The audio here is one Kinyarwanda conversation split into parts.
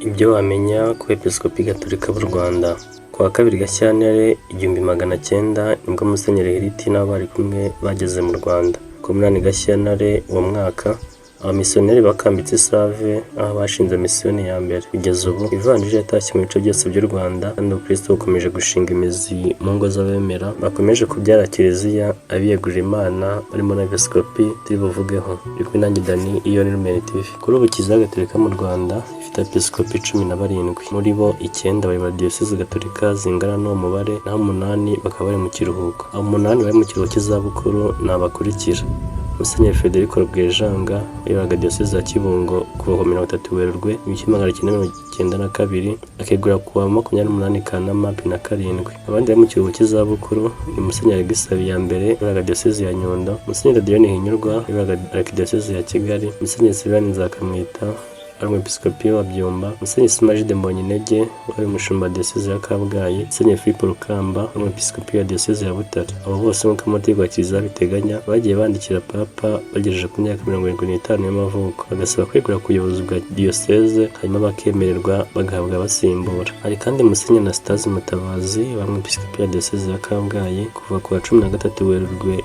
Ibyo wamenya ku Bepiskopi Gatolika b'u Rwanda. Ku wa 2 Gashyantare 1900 nibwo Musenyeri Hiriti n'abo bari kumwe bageze mu Rwanda. Ku wa 8 Gashyantare uwo mwaka, abamisiyoneri bakambitse i Save, aho bashinze misiyoni ya mbere. Kugeza ubu Ivanjiri yatashye mu bice byose by'u Rwanda, kandi ubukristo bukomeje gushinga imizi mu ngo z'abemera bakomeje kubyara Kiliziya, abiyegurira Imana barimo n'Abepiskopi turi buvugeho. Uri kumwe nanjye Dani, iyo ni Lumen TV. Kuri ubu Kiliziya Gatolika mu Rwanda ifite abepiskopi 17, muri bo icyenda bayobora diyosezi gatolika zingana n'uwo mubare, naho umunani bakaba bari mu kiruhuko. Abo umunani bari mu kiruhuko cy'izabukuru ni abakurikira: Musenyeri Federico Rubwejanga wayoboraga Diyosezi ya Kibungo kuva ku 30 Werurwe 1992, akegura ku wa 28 Kanama 2007. Abandi bari mu kiruhuko cy'izabukuru ni Musenyeri Alexis Habiyambere wayoboraga Diyosezi ya Nyundo, Musenyeri Tadeyo Ntihinyurwa wayoboraga Arikidiyosezi ya Kigali, Musenyeri Sylvain Nzakamwita wari umwepiskopi wa Byumba, Musenyeri Simagide Mbonyintege wari umushumba wa Diyosezi ya Kabgayi, Musenyeri Philippe Rukamba wari umwepiskopi wa Diyosezi ya Butare. Abo bose, nk'uko amategeko ya Kiliziya abiteganya, bagiye bandikira Papa bagejeje ku myaka 75 y'amavuko, bagasaba kwegura ku buyobozi bwa diyoseze, hanyuma bakemererwa, bagahabwa abasimbura. Hari kandi Musenyeri Anastase Mutabazi wari umwepiskopi wa Diyosezi ya Kabgayi kuva ku wa 13 Werurwe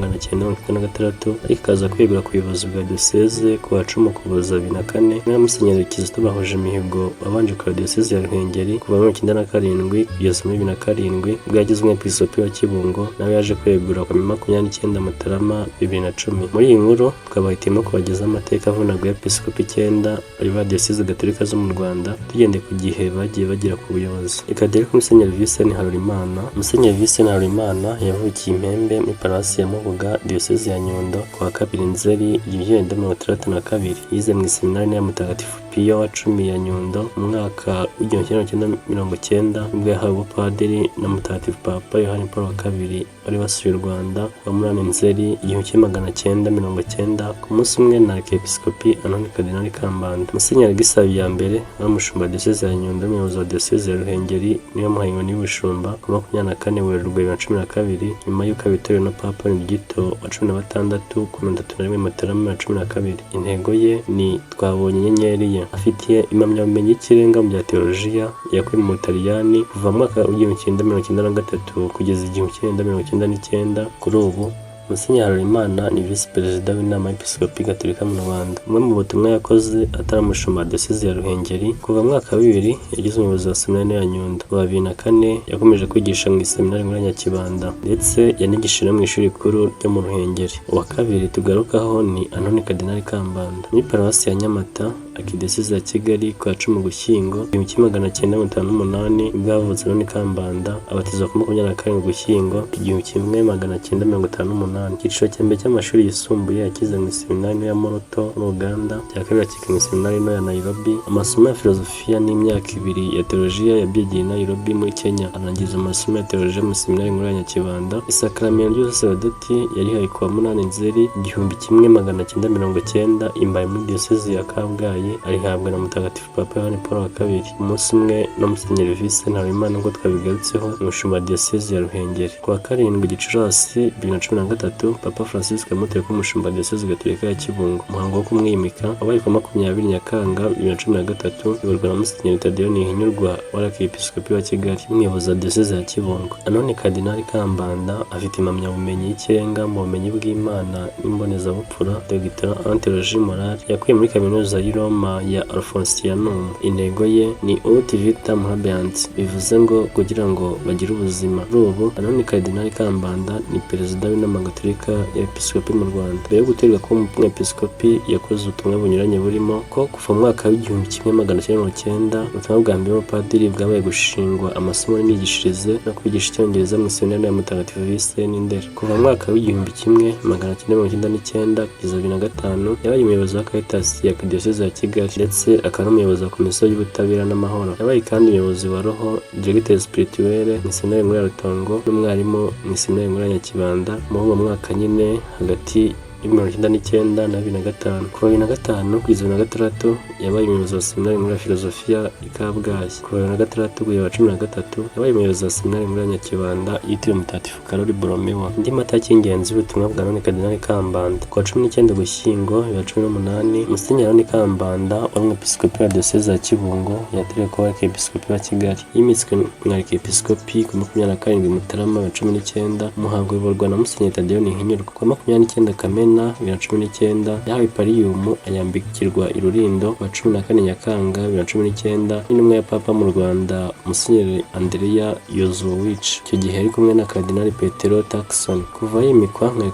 1996, ariko akaza kwegura ku buyobozi bwa diyoseze ku wa 10 Ukuboza 2004, na Musenyeri Kizito Bahujimihigo wabanje kuyobora Diyosezi ya Ruhengeri kuva muri 97 kugeza muri 2007, ubwo yagizwe umwepiskopi wa Kibungo, nawe yaje kwegura ku wa 29 Mutarama 2010. Muri iyi nkuru twabahitiyemo kubagezaho amateka avunaguye y'abepiskopi icyenda bayobora Diyosezi Gatolika zo mu Rwanda, tugendeye ku gihe bagiye bagera ku buyobozi. Reka dore ko Musenyeri Vincent Harolimana. Musenyeri Vincent Harolimana yavukiye i Mpembe muri Paruwasi ya Mubuga, Diyosezi ya Nyundo, ku wa 2 Nzeri 1962. Yize mu Iseminari ya Mutagatifu Piyo wa cumi ya Nyundo. Mu mwaka w'1990 nibwo yahawe ubupadiri na Mutagatifu Papa Yohani Paul wa II wari wasuye u Rwanda ku wa 8 Nzeri 1990, ku munsi umwe na Arkiyepiskopi Antoni Karidinali Kambanda. Musenyeri Alexis Habiyambere wari umushumba wa Diyosezi ya Nyundo n'umuyobozi wa Diyosezi ya Ruhengeri niwe wamuhaye inkoni y'ubushumba ku wa 24 Werurwe 2012, nyuma y'uko abitorewe na Papa Benedigito wa XVI ku 31 Mutarama 2012. Intego ye ni "Twabonye inyenyeri ye". Afitiye impamyabumenyi y'ikirenga mu bya tewolojiya yakuye mu Butaliyani kuva mu mwaka w'1993 kugeza 1999. Kuri ubu Musenyeri Harolimana ni Visi Perezida w'Inama y'Episkopi Gatolika mu Rwanda. Bumwe mu butumwa yakoze atari umushumba wa Diyosezi ya Ruhengeri, kuva mu mwaka wa 2000 yagize umuyobozi wa Seminari ya Nyundo. Kuva 2004 yakomeje kwigisha mu Iseminari Nkuru ya Nyakibanda, ndetse yanigishije no mu ishuri rikuru ryo mu Ruhengeri. Uwa kabiri tugarukaho ni Antoni Karidinali Kambanda. Muri Paruwasi ya Nyamata, Arikidiyosezi ya Kigali, ku wa 10 Ugushyingo 1958 nibwo havutse Antoni Kambanda, abatizwa ku 27 Ugushyingo 1958. Icyiciro cya mbere cy'amashuri yisumbuye yakize mu Iseminari Nto ya Moroto muri Uganda, icya kabiri akiga mu Iseminari Nto ya Nairobi. Amasomo ya filozofiya n'imyaka 2 ya teolojiya yabyigiye i Nairobi muri Kenya, arangiza amasomo ya teolojiya mu Iseminari Nkuru ya Nyakibanda. Isakaramentu ry'ubusaserodoti yarihawe ku wa 8 Nzeri 1990 i Mbaye muri Diyosezi ya Kabgayi, arihabwa na Mutagatifu Papa Yohani Paul wa II, umunsi umwe na Musenyeri Vincent Harolimana nk'uko twabigarutseho, umushumba wa Diyosezi ya Ruhengeri. Ku wa 7 Gicurasi 2013, Papa Francisco yamutoye kuba umushumba wa Diyosezi Gatolika ya Kibungo. Umuhango wo kumwimika wabaye ku wa 20 Nyakanga 2013, uyoborwa na Musenyeri Tadeyo Ntihinyurwa wari Arkiyepiskopi wa Kigali n'umuyobozi wa Diyosezi ya Kibungo. Antoni Karidinali Kambanda afite impamyabumenyi y'ikirenga mu bumenyi bw'Imana n'imbonezabupfura, Doctorat en Théologie Morale, yakuye muri Kaminuza y'i Roma ya Alfonsianum. Intego ye ni "Ut vitam habeant", bivuze ngo kugira ngo bagire ubuzima. Kuri ubu Antoni Karidinali Kambanda ni Perezida w'Inama Gatolika y'Abepiskopi mu Rwanda. Mbere yo gutorerwa kuba umwepiskopi, yakoze ubutumwa bunyuranye, burimo ko kuva mu mwaka w'1990 ubutumwa bwa mbere bw'abapadiri bwabaye gushingwa amasomo n'imyigishirize no kwigisha Icyongereza mu Iseminari ya Mutagatifu Vincent Ndera. Kuva mu mwaka w'1999 kugeza 2005 yabaye umuyobozi wa Caritas ya Diyosezi ya Kigali, ndetse akaba n'umuyobozi wa Komisiyo y'Ubutabera n'Amahoro. Yabaye kandi umuyobozi wa roho, Directeur Spirituel, mu Iseminari Nkuru ya Rutongo n'umwarimu mu Iseminari Nkuru ya Nyakibanda. Muri uwo mwaka nyine hagati Muri 99 na 2005. Kuva 2005 kugeza 2006 yabaye umuyobozi wa Seminari Nkuru ya Filozofiya i Kabgayi. Kuva 2006 kugeza 2013 yabaye umuyobozi wa Seminari Nkuru ya Nyakibanda yitiriwe Mutagatifu Karoli Boromeo. Indi matariki y'ingenzi y'ubutumwa bwa Léon Cardinal Kambanda: kuwa 19 Ugushyingo 2018, Musenyeri Léon Kambanda wari umwepiskopi wa Diyosezi ya Kibungo yatorewe kuba Arkiyepiskopi wa Kigali. Yimitswe nka Arkiyepiskopi ku 27 Mutarama 2019, umuhango uyoborwa na Musenyeri Tadeyo Ntihinyurwa. Ku wa 29 Kamena 2019 yahawe pallium, ayambikirwa i Rulindo. Ku wa 14 Nyakanga 2019 n'intumwa ya Papa mu Rwanda, Musenyeri Andrea Jozowic. Icyo gihe yari kumwe na Cardinal Petero Turkson. Kuva yimikwa nka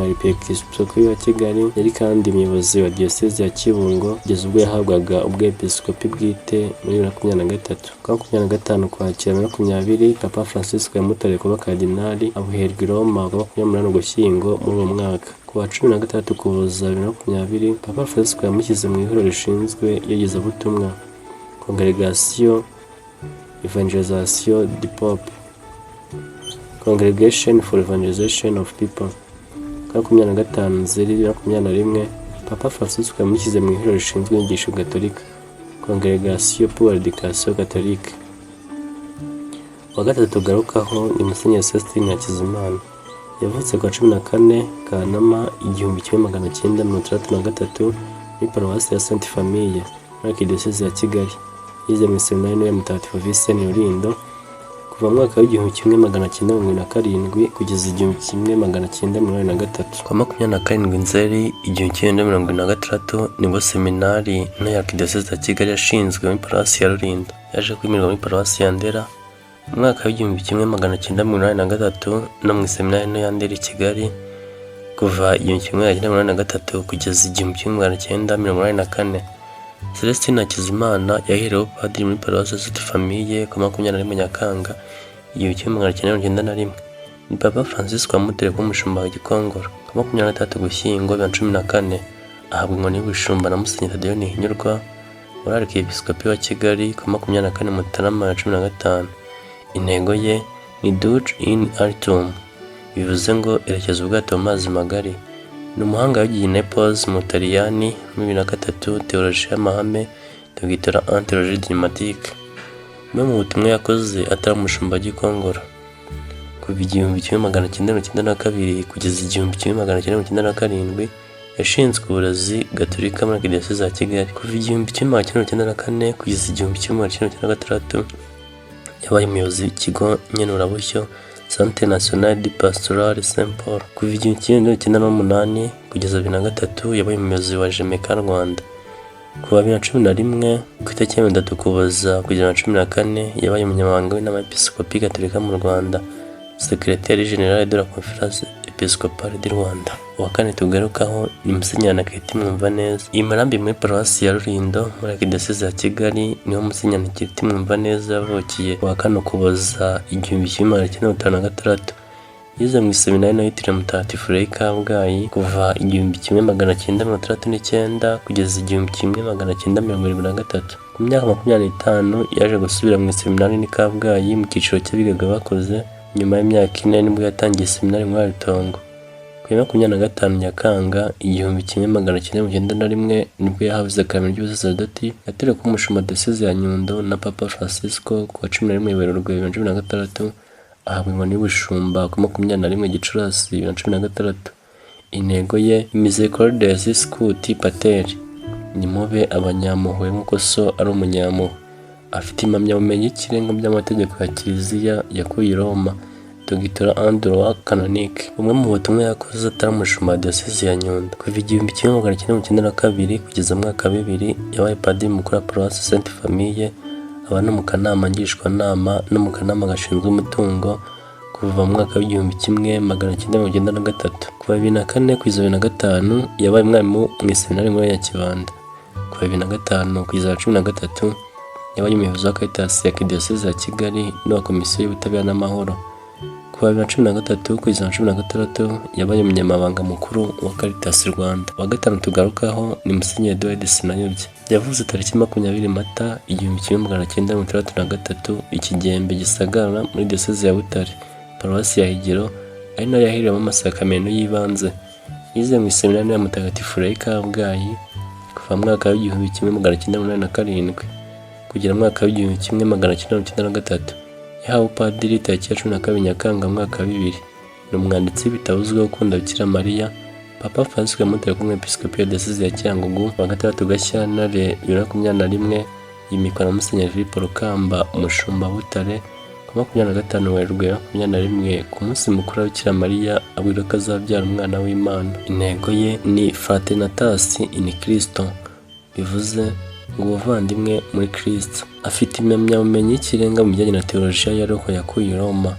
Arkiyepiskopi wa Kigali, yari kandi umuyobozi wa Diyosezi ya Kibungo kugeza ubwo yahabwaga ubwepiskopi bwite muri 2023. Ku wa 25 Ukwakira 2020, Papa Francisco yamutoreye kuba Kardinali, abuherwa i Roma ku wa 28 Ugushyingo muri uwo mwaka. Ku wa 16 Ukuboza 2020, Papa Francisco yamushyize mu ihuriro rishinzwe iyogezabutumwa, Congrégation Evangelisation du Peuple, Congregation for Evangelization of People. Ku wa 25 Nzeri 2021, Papa Francisco yamushyize mu ihuriro rishinzwe inyigisho gatolika, Congrégation pour l'Education Catholique. Uwa gatatu tugarukaho ni Musenyeri Celestin Hakizimana. Yavutse ku wa 14 Kanama 1963 muri Paruwasi ya Sainte Famille muri Archdiocese ya Kigali. Yize mu Iseminari Nto ya Mutagatifu Visenti Rulindo kuva mu mwaka w'1977 kugeza 1983. Ku wa 27 Nzeri 1976 nibwo Seminari Nto ya Archdiocese ya Kigali yashinzwe muri Paruwasi ya Rulindo. Yaje kwimurirwa muri Paruwasi ya Ndera mu mwaka w'1983 no mu Iseminari Nto ya Ndera i Kigali kuva 1983 kugeza 1984. Celestin Hakizimana yaherewe ubupadiri muri Paruwasi Sainte Famille ku 21 Nyakanga 1991. Ni Papa Francisco wamutoreye kuba umushumba wa Gikongoro. Ku 23 Ugushyingo 2014 ahabwa inkoni y'ubushumba na Musenyeri Tadeyo Ntihinyurwa wari Arkiyepiskopi wa Kigali ku 24 Mutarama 2015. Intego ye ni Duce in Altum, bivuze ngo erekeza ubwato mu mazi magari. Ni umuhanga wigiye i Naples mu Butaliyani muri 2003 théologie y'amahame, doctorat en théologie dogmatique. Bumwe mu butumwa yakoze atari umushumba wa Gikongoro: kuva 1992 kugeza 1997 yashinzwe uburezi gatolika muri Diyosezi ya Kigali. Kuva 1994 kugeza 1996 yabaye umuyobozi w'ikigo nkenurabushyo, Centre National de Pastorale Saint Paul. Kuva 1998 kugeza 2003 yabaye umuyobozi wa JEMECA Rwanda. Kuva 2011 ku itariki ya 30 Ukuboza kugeza 2014 yabaye umunyamabanga w'inama y'Episkopi Gatolika mu Rwanda, Secrétaire Général de la Conférence Épiscopale du Rwanda. Uwa kane tugarukaho ni Musenyeri Anaclet Mwumvaneza. I Murambi muri Paruwasi ya Rulindo muri Archdiocese ya Kigali niho Musenyeri Anaclet Mwumvaneza yavukiye ku wa 4 Ukuboza 1956. Yize mu iseminari nto yitiriwe Mutagatifu Lewo i Kabgayi kuva 1969 kugeza 1973. Ku myaka 25 yaje gusubira mu iseminari n'i Kabgayi mu cyiciro cy'abigaga bakuze. Nyuma y'imyaka 4 nibwo yatangiye seminari muri Rutongo. Ku ya 25 Nyakanga 1991 nibwo yahawe isakaramentu ry'ubusaserdoti, yatorewe kuba umushumba wa Diyosezi ya Nyundo na Papa Francisco ku wa 11 Werurwe 2016, ahabwa inkoni y'ubushumba ku 21 Gicurasi 2016. Intego ye Misericordiae Scut Pater, nimube abanyampuhwe nk'uko so ari umunyampuhwe. Afite impamyabumenyi y'ikirenga mu by'amategeko ya Kiliziya yakuye i Roma, Doctorat en droit canonique. Bumwe mu butumwa yakoze atari umushumba wa Diyosezi ya Nyundo: kuva 1992 kugeza mu mwaka wa 2000 yabaye padiri mukuru wa Paruwasi Sainte Famille, aba no mu kanama ngishwanama no mu kanama gashinzwe umutungo kuva mu mwaka w'1993. Kuva 2004 kugeza 2005 yabaye umwarimu mu iseminari nkuru ya Nyakibanda. Kuva 2005 kugeza 2013 yabaye umuyobozi wa Caritas ya Diyosezi ya Kigali n'uwa Komisiyo y'Ubutabera n'Amahoro. Kuva 2013 kugeza 2016 yabaye umunyamabanga mukuru wa Caritas Rwanda. Uwa gatanu tugarukaho ni Musenyeri Edouard Sinayobye. Yavutse tariki 20 Mata 1963 i Kigembe Gisagara muri Diyosezi ya Butare, Paruwasi ya Higiro, ari nayo yaherewemo amasakaramentu y'ibanze. Yize mu Iseminari ya Mutagatifu Lewo i Kabgayi kuva mu mwaka w'1987 kugera mu mwaka w'1993. Yahawe ubupadiri tariki ya 12 Nyakanga mu mwaka wa 2000. Ni umwanditsi w'ibitabo uzwiho gukunda Bikira Mariya. Papa Francis yamutoye kuba umwepiskopi wa Diyosezi ya Cyangugu. Ku wa 6 Gashyantare 2021 yimikwa na Musenyeri Filipo Rukamba, umushumba wa Butare. Ku wa 25 Werurwe 2021, ku munsi mukuru wa Bikira Mariya, abwirwa ko azabyara umwana w'Imana. Intego ye ni Fraternitas in Christo, bivuze ngo ubuvandimwe muri Kristo. Afite impamyabumenyi y'ikirenga mu bijyanye na tewolojiya ya roho yakuye i Roma,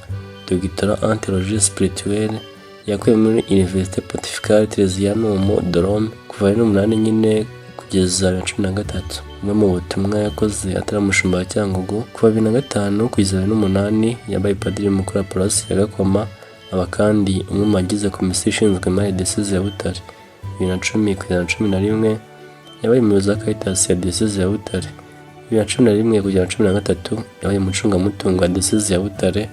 Doctorat en Théologie Spirituelle yakuye muri Université Pontificale Teresianum de Rome kuva 2008 nyine kugeza 2013. Bumwe mu butumwa yakoze atari umushumba wa Cyangugu, kuva 2005 kugeza 2008 yabaye padiri mukuru wa Paruwasi ya Gakoma, aba kandi umwe mu bagize komisiyo ishinzwe imari ya Diyosezi ya Butare. 2010 kugeza 2011 yabaye umuyobozi wa Caritas ya Diyosezi ya Butare. 2011 kugera 2013 yabaye umucungamutungo wa Diyosezi ya Butare.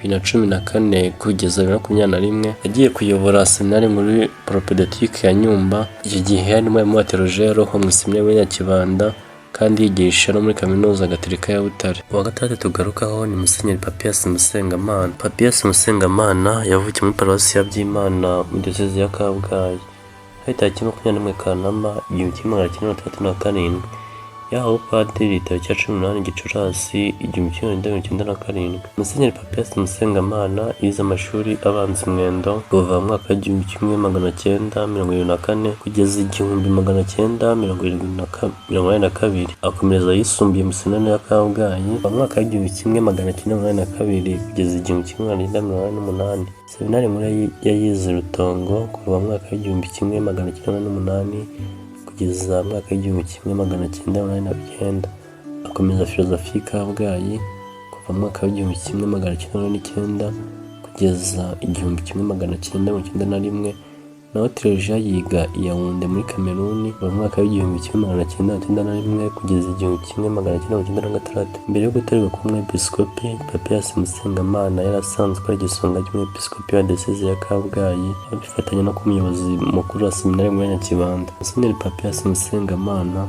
2014 kugeza 2021 yagiye kuyobora seminari muri Propédeutique ya Nyumba. Icyo gihe yari umwarimu wa théologie ya roho mu iseminari ya Nyakibanda, kandi yigisha no muri Kaminuza Gatolika ya Butare. Uwa gatandatu tugarukaho ni Musenyeri Papias Musengamana. Papias Musengamana yavukiye muri Paruwasi ya Byimana muri Diyosezi ya Kabgayi. Hari tariki 21 Kanama 1967. Yahawe ubupadiri tariki ya 18 Gicurasi 1997. Musenyeri Papias Musengamana yize amashuri abanza i Mwendo kuva mu mwaka w'1974 kugeza 1982, akomereza ayisumbuye mu Seminari ya Kabgayi mu mwaka w'1982 kugeza 1988. Seminari nkuru yayize i Rutongo kuva mu mwaka w'1988 kugeza mu mwaka w'1989, akomeza filozofiya i Kabgayi kuva mu mwaka w'1999 kugeza 1991, naho théologie yiga i Yaounde muri Kameruni kuva mu mwaka w'1991 kugeza 1996. Mbere yo gutorerwa kuba umwepiskopi, Papias Musengamana yari asanzwe ari igisonga cy'umwepiskopi wa Diyosezi ya Kabgayi, abifatanya no kuba umuyobozi mukuru wa Seminari muri Nyakibanda. Musenyeri Papias Musengamana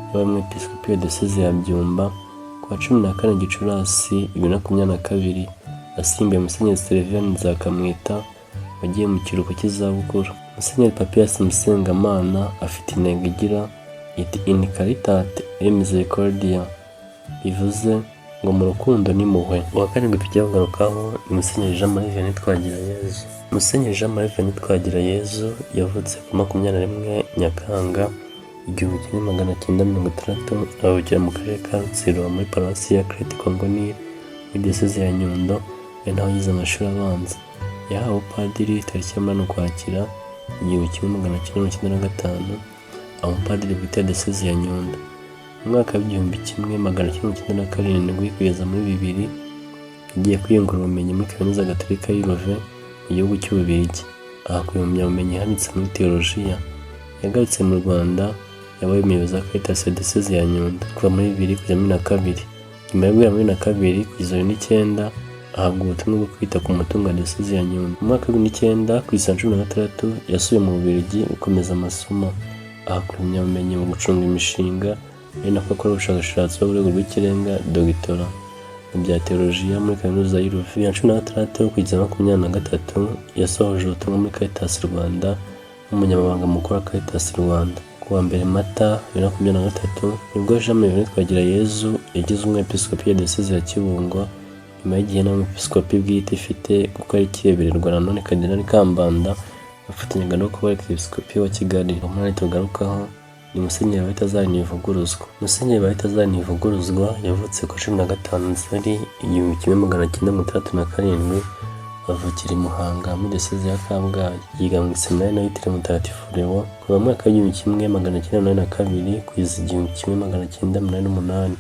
yabaye umwepiskopi wa Diyosezi ya Byumba ku wa 14 Gicurasi 2022, asimbuye Musenyeri Sylvain Nzakamwita wagiye mu kiruhuko cy'izabukuru. Musenyeri Papias Musengamana afite intego igira iti "In caritate et misericordia", bivuze ngo mu rukundo n'impuhwe. Uwa karindwi tugiye kugarukaho ni Musenyeri Jean Marie Vianney Twagirayezu. Musenyeri Jean Marie Vianney Twagirayezu yavutse ku 21 Nyakanga 1960, avukira mu karere ka Rutsiro muri Paruwasi ya Crête Congo Nil muri Diyosezi ya Nyundo, ari naho yize amashuri abanza. Yahawe ubupadiri tariki ya 8 Ukwakira 1995, aba umupadiri bwite wa Diyosezi ya Nyundo. Mu mwaka w'1997 kugeza muri 2000 yagiye kwiyungura ubumenyi muri Kaminuza Gatolika y'i Louvain mu gihugu cy'Ububiligi, ahakura impamyabumenyi ihanitse muri tewolojiya. Yagarutse mu Rwanda, yabaye umuyobozi wa Caritas ya Diyosezi ya Nyundo kuva muri 2000 kugeza muri 2002. Nyuma yo guhera muri 2002 kugeza 2009 ahabwa ubutumwa bwo kwita ku mutungo wa Diyosezi ya Nyundo. Mu mwaka wa 2009 kugeza 2016 yasubiye mu Bubiligi gukomeza amasomo, ahakura impamyabumenyi mu gucunga imishinga, ari nako akora ubushakashatsi bwo ku rwego rw'ikirenga, doctorat mu bya tewolojiya muri Kaminuza y'i Louvain. 2016 kugeza 23 yasohoje ubutumwa muri Caritas Rwanda nk'umunyamabanga mukuru wa Caritas Rwanda. Ku wa 1 Mata 2023 nibwo Jean Marie Twagirayezu yagizwe umwepiskopi wa Diyosezi ya Kibungo, nyuma y'igihe nta mwepiskopi bwite ifite kuko yari ikirebererwa na none Karidinali Kambanda wafatanyaga no kuba Arkiyepiskopi wa Kigali. Umunani tugarukaho ni Musenyeri Balthazar Ntivuguruzwa. Musenyeri Balthazar Ntivuguruzwa yavutse ku wa 15 Nzeri 1967, avukira i Muhanga muri Diyosezi ya Kabgayi. Yiga mu Iseminari nto yitiriwe Mutagatifu Lewo kuva mu mwaka w'1982 kugeza 1988.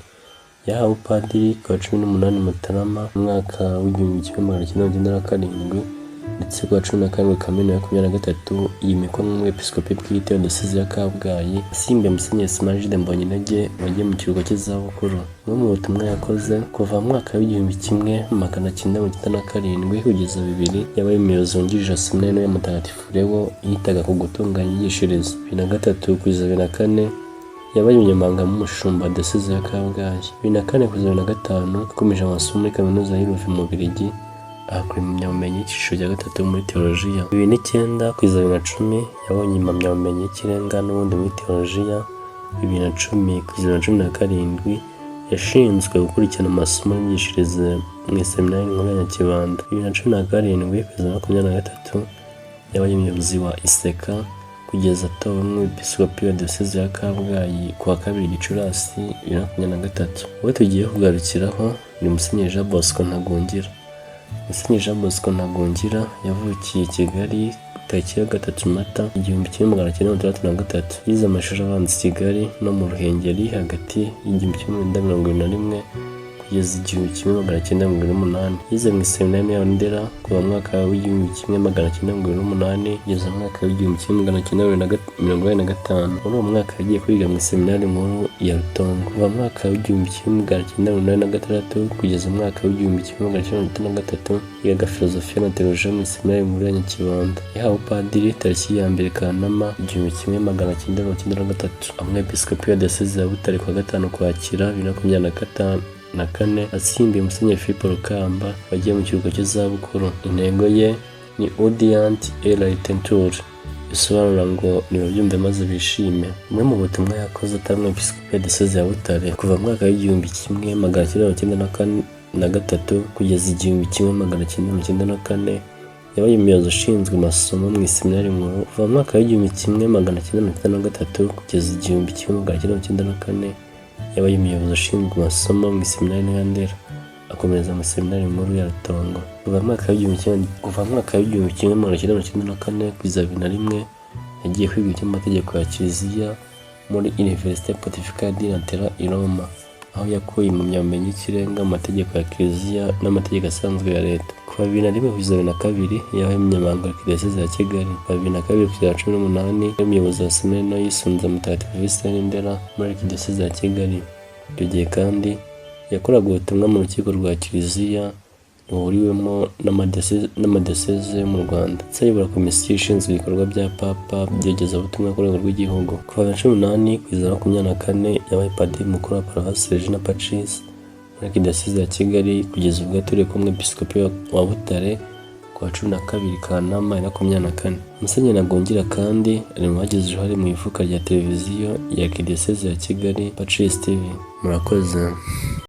Yahawe ubupadiri ku wa 18 Mutarama mu mwaka w'1997. Ndetse kuwa 17 Kamena 23 yimikwa nk'umwepiskopi bwite wa Diyosezi ya Kabgayi, asimbuye Musenyeri Smaragde Mbonyintege wagiye mu kiruhuko cy'izabukuru. Bumwe mu butumwa yakoze kuva mu mwaka w'1997 kugeza 2000, yabaye umuyobozi wungirije wa Seminari Nto ya Mutagatifu Leo, yitaga ku gutunganya imyigishirize. 2003 kugeza 2004 yabaye umunyamabanga w'umushumba wa Diyosezi ya Kabgayi. 2004 kugeza 2005 yakomeje amasomo muri Kaminuza y'i Louvain mu Bubiligi, ahakura impamyabumenyi y'icyiciro cya gatatu muri Teolojiya. 2009 kugeza 2010 yabonye impamyabumenyi y'ikirenga n'ubundi muri Teolojiya. 2010 kugeza 2017 yashinzwe gukurikirana amasomo n'imyigishirize mu Iseminari Nkuru ya Nyakibanda. 2017 kugeza 23 yabaye umuyobozi wa ISECA, kugeza atowe nk'umwepiskopi wa Diyosezi ya Kabgayi ku wa 2 Gicurasi 2023. Uwo tugiye kugarukiraho ni Musenyeri Jean Bosco Ntagungira. Musenyeri Jean Bosco Ntagungira yavukiye i Kigali tariki ya 3 Mata 1963. Yize amashuri abanza i Kigali no mu Ruhengeri hagati y'1971 kugeza 1978. Yize mu Iseminari ya Ndera kuva mu mwaka w'1978 kugeza mu mwaka w'1985. Muri uwo mwaka yagiye kwiga mu Iseminari Nkuru ya Rutongo. Kuva mu mwaka w'1986 kugeza mu mwaka w'1993 yigaga Filozofiya na Tewolojiya mu Iseminari Nkuru ya Nyakibanda. Yahawe ubupadiri tariki ya 1 Kanama 1993. Umwepiskopi wa Diyosezi ya Butare kuwa 5 Ukwakira 2024, asimbuye Musenyeri Philippe Rukamba wagiye mu kiruhuko cy'izabukuru. Intego ye ni Audiant et Laetentur, bisobanura ngo nibabyumve maze bishime. Bumwe mu butumwa yakoze atari umwepiskopi wa Diyosezi ya Butare, kuva mu mwaka w'1993 kugeza 1994 yabaye umuyobozi ushinzwe amasomo mu Iseminari Nkuru. Kuva mu mwaka w'1993 kugeza 1994 yabaye umuyobozi ushinzwe amasomo mu Iseminari Nto ya Ndera, akomereza mu Iseminari Nkuru ya Rutongo. Kuva mu mwaka w'1994 kugeza 2001 yagiye kwiga iby'amategeko ya Kiliziya muri Université Pontificale di Lateran i Roma, aho yakuye impamyabumenyi y'ikirenga mu mategeko ya Kiliziya n'amategeko asanzwe ya Leta. Kuva 2001 kugeza 2002 yabaye umunyamabanga wa Diyosezi ya Kigali. Kuva 2002 kugeza 2018 yari umuyobozi wa Seminari Nto yisunze Mutagatifu Vincent Ndera muri Diyosezi ya Kigali. Icyo gihe kandi yakoraga ubutumwa mu rukiko rwa Kiliziya ruhuriwemo n'amadiyoseze yo mu Rwanda, ndetse ayobora komisiyo ishinzwe ibikorwa bya Papa by'iyogezabutumwa ku rwego rw'igihugu. Kuva 2018 kugeza 24 yabaye Padiri Mukuru wa Paruwasi Regina Pacis muri Diyosezi ya Kigali, kugeza ubwo yatorewe kuba Umwepiskopi wa Butare ku wa 12 Kanama 2024. Musenyeri Ntagungira kandi ari mu bagize uruhare mu ivuka rya televiziyo ya Diyosezi ya Kigali, Pacis TV. Murakoze.